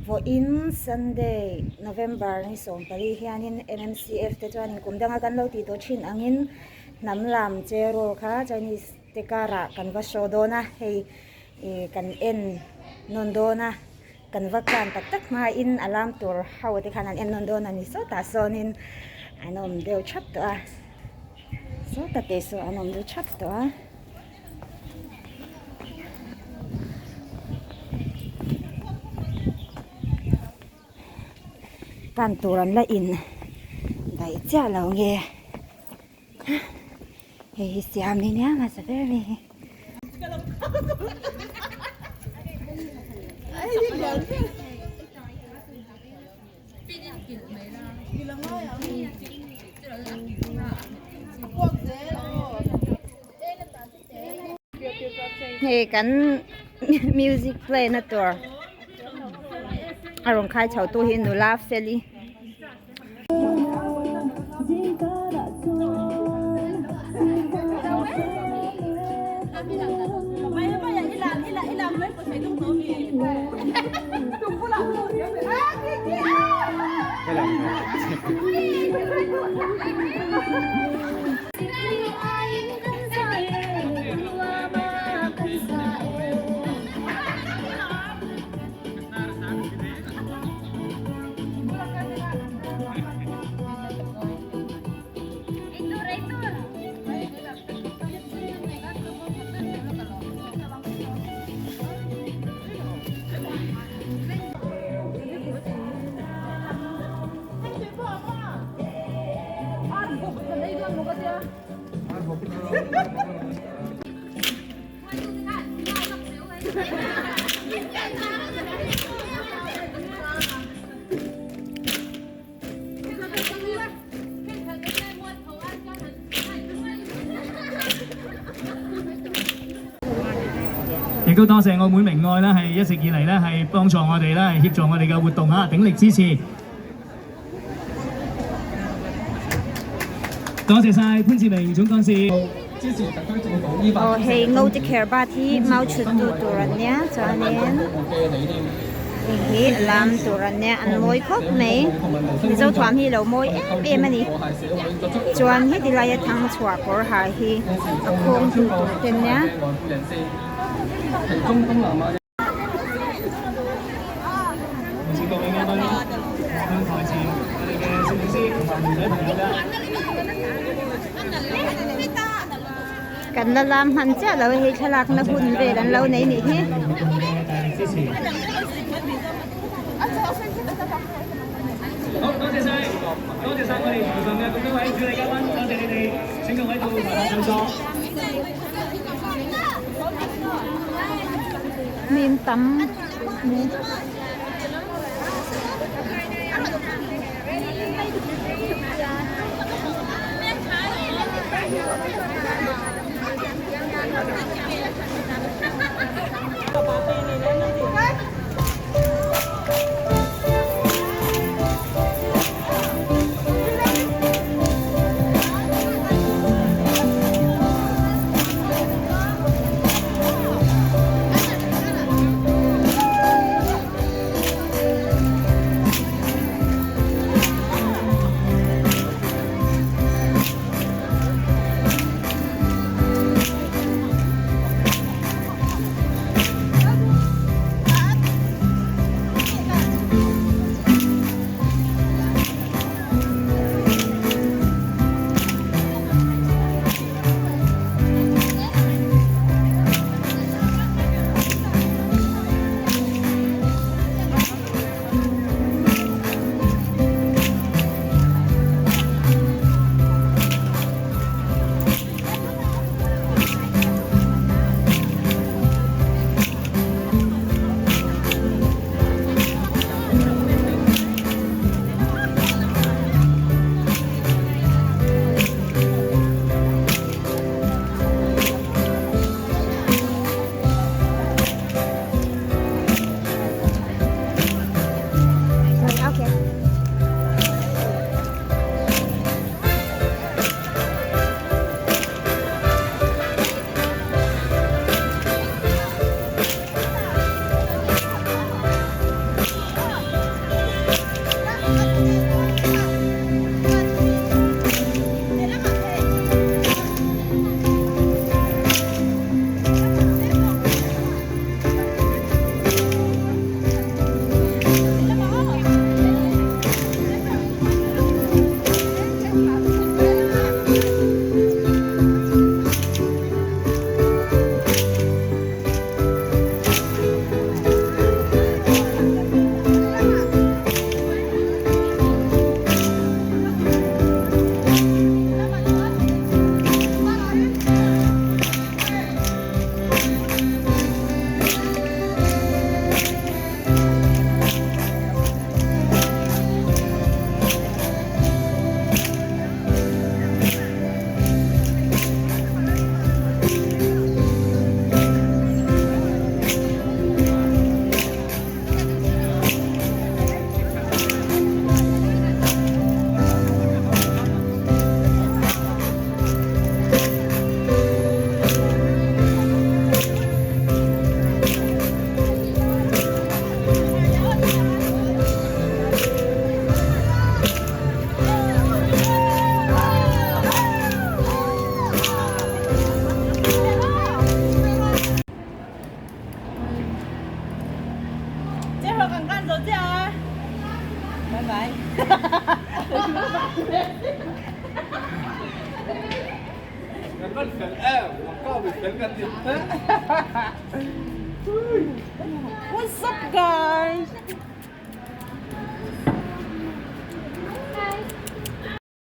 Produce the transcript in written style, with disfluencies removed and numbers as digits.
Vawiin Sunday November ni 14 hianin MMCF te chuanin kum danga kan lo tih tawh thin angin hnam lam cheraw kha Chinese te karah kan va show dawn a, hei ih kan en nawn dawn a, kan va kan tak tak hmain a lam tur ho te khan an en nawn dawn a ni sawtah sawnin an awm deuh thap tawh a, sawtah te saw an awm deuh thap tawh a. Kan tur an la in daih chiah lo nge hei hi siam ni nia hmasa ber mai hi. Hei kan music play na tur a rawn khai chho tu hi nula feli. 亦都多謝澳門明愛咧，係一直以嚟咧係幫助我哋咧，係協助我哋嘅活動啊，鼎力支持。多謝晒潘志明總幹事。支持特區政府依法 Aw hei ngo te kher bat hi mau chhut tu tur an nia chuanin hei hi a lam tur an nia an mawi khawp mai mizo thuam hi lo mawi em em a ni chuan heti laia thang chhuah kawr ha hi a khawng tu tur te nia. 請各位嘉賓向台前，我哋嘅攝影師同埋媒體朋友嘅。 Kan la lam hman chiah lo hei thlalak na hun vel an lo nei nih hi. 大力支持。好，多謝晒，多謝晒我哋台上嘅咁多位主禮嘉賓，多謝你哋，請各位到台下就座。 Min tam What's up guys?